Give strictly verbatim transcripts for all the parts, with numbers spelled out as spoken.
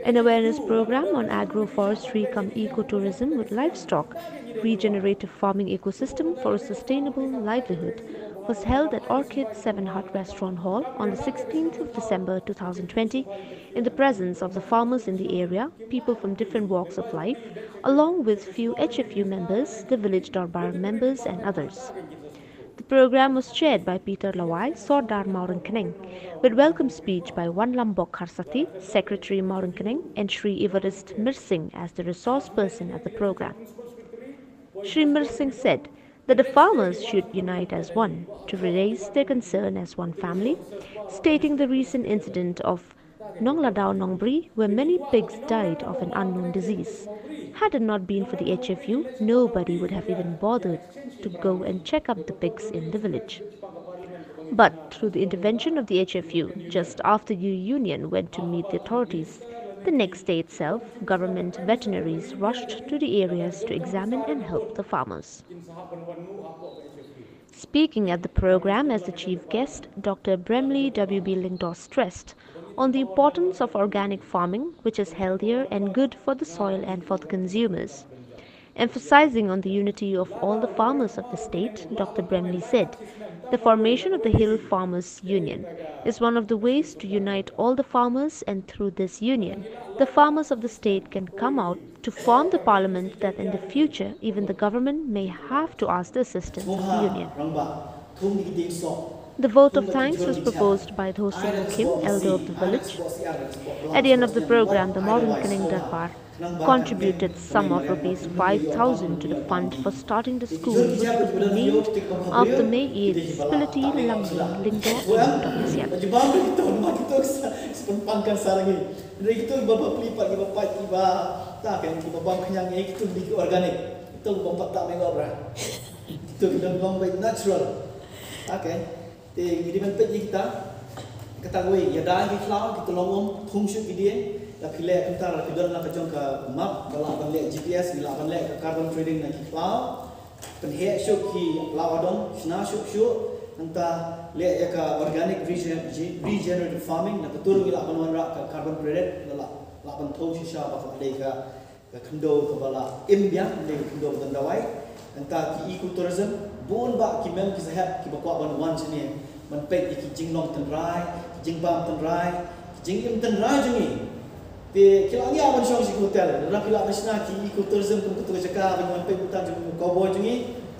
An awareness program on agroforestry cum ecotourism with livestock, regenerative farming ecosystem for a sustainable livelihood, was held at Orchid Seven Hut Restaurant Hall on the sixteenth of December two thousand twenty in the presence of the farmers in the area, people from different walks of life, along with few H F U members, the village Dorbar members and others. The program was chaired by Peter Lawai, Sordar Mawryngkneng, with welcome speech by Wanlambok Kharsati, Secretary Mawryngkneng, and Shri Evarist Mirsing as the resource person at the program. Shri Mirsing said that the farmers should unite as one to raise their concern as one family, stating the recent incident of Nongladaw Nongbri, where many pigs died of an unknown disease. Had it not been for the H F U, nobody would have even bothered to go and check up the pigs in the village. But through the intervention of the H F U, just after the union went to meet the authorities, the next day itself, government veterinaries rushed to the areas to examine and help the farmers. Speaking at the program as the chief guest, Doctor Bremley W B Lyngdoh stressed on the importance of organic farming, which is healthier and good for the soil and for the consumers. Emphasizing on the unity of all the farmers of the state, Doctor Bremley said, the formation of the Hill Farmers Union is one of the ways to unite all the farmers, and through this union, the farmers of the state can come out to form the parliament that in the future even the government may have to ask the assistance of the union. The vote of thanks was proposed by Dhosing Mukhim, elder of the village. At the end of the program, the Mawryngkneng Darbar contributed sum of rupees five thousand to the fund for starting the school, which would be named after Mei Spility Lamli Lyngdoh in Dr. Siam. Ito ki bam pat ta me ngop ra. Ito ki bam pat ta me ngop ra. Ito ki bam pat natural. Okay. Te ngi dei ban peit ïa kita. Kata kawei, ïada ki khlaw, ki tyllong um, thung shuh ki dieng. La phi leh kumta, la phi don la ka jong ka map, ba lah ban leh G P S, ngi lah ban leh ka carbon trading na ki khlaw. Pynheh shuh ki khlaw adong, shna shuh shuh. Nangta leh ïa ka organic regen-, regenerative farming, na ka tur ngi lah ban wanrah ka carbon credit, la lah, lah ban thung shisha ba ka dei ka ka khyndew kaba la im biang, ne ka khyndew ba don dawai. Nangta ki ecotourism, bun bah ki mem ki sahep kiba kwah ban wan shane, ban peit ïa ki jinglong tynrai, ki jingbam tynrai, ki jingim tynrai jong ngi. Te ki lah ngi ban shong sha ki hotel, lada phi lah ban shna ki ecotourism kum kato ka jaka ban wan peit bynta jong u cowboy jong ngi.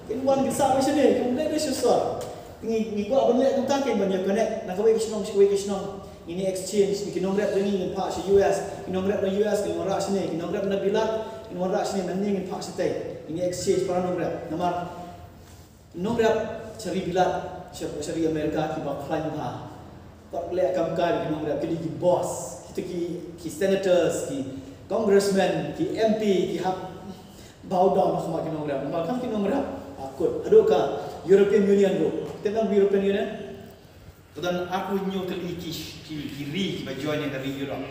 Kin wan kin sah ban shane, kin leh da sha sor. Ngi, ngi kwah ban leh kumta, kin ban ïa connect na kawei ka shnong sha kawei ka shnong. Ngin ïa exchange, ki nongrep jong ngi ngin phah sha U S, ki nongrep na U S ngin wanrah shane, ki nongrep na Bilat ngin wanrah shane, nangne ngin phah shatei. Ngin ïa exchange para nongrep. Namar nongrep sha ri Bilat, sha, sha ri America kiba khlaiñ bha. Pat leh kam kai ki nongrep, ki dei ki boss, kita ki, ki senators, ki congressmen, ki M P, ki hap bow down ha khmat ki nongrep. Namar kam ki nongrep, ah, kut. Haduh ka European Union ruh. Te nang European Union? Ka don arphew hynñiew tylli ki, ki, ki ri kiba join ïa ka ri Europe.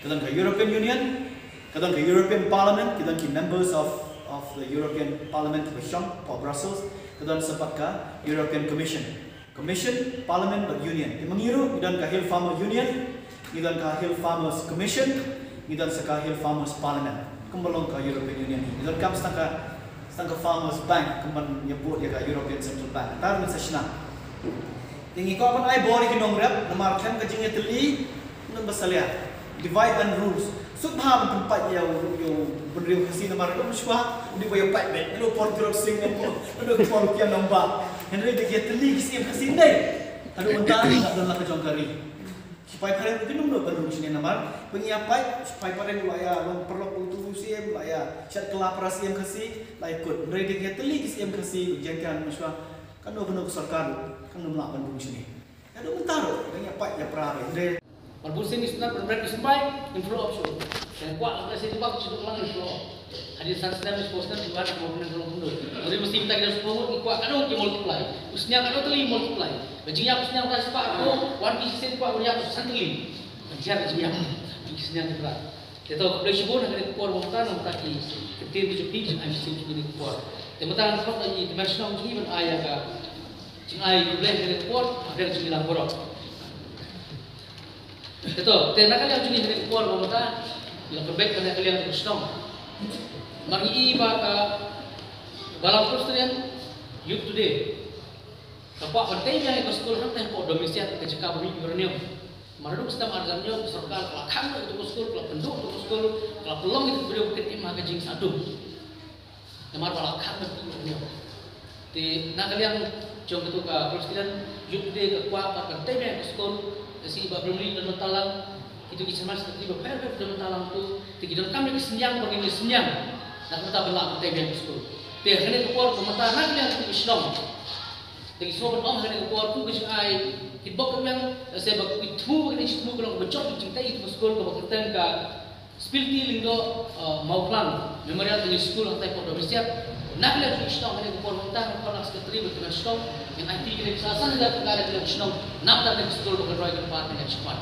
Ka don ka European Union, ka don ka European Parliament, ki don ki members of, of the European Parliament kiba shong hapoh Brussels, ka don sa pat ka European Commission. Commission, Parliament bad Union. Te ma ngi ruh ngi don ka Hill Farmer Union, ngi don ka Hill Farmers Commission, ngi don sa ka Hill Farmers Parliament. Kumba long ka European Union, ngi donkam sa tang ka, sa tang ka Farmers Bank, kumban ïa bud ïa ka European Central Bank. Te ngin sa shna. Te ngi kwah ban ai bor ïa ki nongrep, namar khlem ka jingïatylli, nang ba salia. Divide and rule. Suk bha ban pynpait ïa u, ïa u bynriew Khasi namar u shuwa, u dei ba ïa pait beit. Ïa u por Tirot Sing, ïa u por Kian Nongbah. Hynrei da ki ïatylli ki siem Khasi ne. Haduh mynta ngi la don la ka jong ka ri. Sipai phareng ruh kim nud ban rung shane namar ba ngi ïa pait, sipai phareng la ïa long paralok u tu u siem, la ïa shat kylla para siem Khasi, la ïa kut. Hynrei da ki ïatylli ki siem Khasi, u Jaiñtia mynshuwa, kano kano ka sorkar ruh kam lah ban rung shane. Haduh mynta ruh, ba ngi ïa pait ïa pra re. Hynrei Mar bun sien ngi sngewtynnat ban bret ngi symbai, ngin follow up shuh. Ngi kwah ka sien ba shu duk lang ngi follow up. Hadien san snem, spah snem, ngi kwah ngi follow up. Hynrei mesti mynta ki dang sngewtynnat ngi kwah ka dang ki multiply. U sniang ka dang tylli multiply. Ba jingïap u sniang ka spah ko, wan ki sien kwah u ïap san tylli. Ba jingïap, ba jingïap. Ki sniang ki bra. Te to, khublei shibun ha kane ka por ba mynta, na mynta ki ktien ki jong phi, ki jong ai shisien ki por. Te mynta ngan khot ïa i Tymmen Shnong jong ngi ban ai ïa ka jingai khublei ha kane ka por, ha kane ka jingïalang baroh. Te to, te na ka liang jong ngi ha kane ka por ba mynta, Ïa ka bek ka na ka liang ka shnong. Mar ngi i ba ka Balang Presbyterian Youth Today ka kwah ban tei biang ïa ka skul hangta hapoh Domiasiat, ka jaka ba mih uranium. Mar haduh snem ar hajar hynñiew ka sorkar ka la khang ïa ka skul, ka la pynduh ïa ka skul, ka la pynlong ïa ka briew ka kit im ha ka jingsah dum. Namar ba la khang ban tei uranium. Te na ka liang jong kito ka Presbyterian Youth Today ka kwah ba kan tei biang ïa ka skul, ka si ba Brimley don bynta lang, kito ki chairman secretary ba pher pher don bynta lang tu, te ki donkam ïa ki synñiang ba ngin ïa synñiang na ka bynta ban lah ban tei biang ïa ka skul. Te ha kane ka por ka mynta na ka liang kito ki shnong. Te ki sngewbha ban ong ha kane ka por kum ka jingai kitbok ka miang, se ba ki thmu ba kane ki thmu ka long ba jop ki jingtei ïa ka skul kaba kyrteng ka Spilti Lyngdoh, uh, Mawphlang Memorial English School hangtai hapoh Domiasiat. Na ka liang jong ki shnong ha kane ka por mynta nga khot na ka secretary bad ki nongshong, ngan aiti kine ki san hajar tyngka na ka liang jong ki shnong na ka bynta ka skul ba kan roi kan par ha ka jingshisha.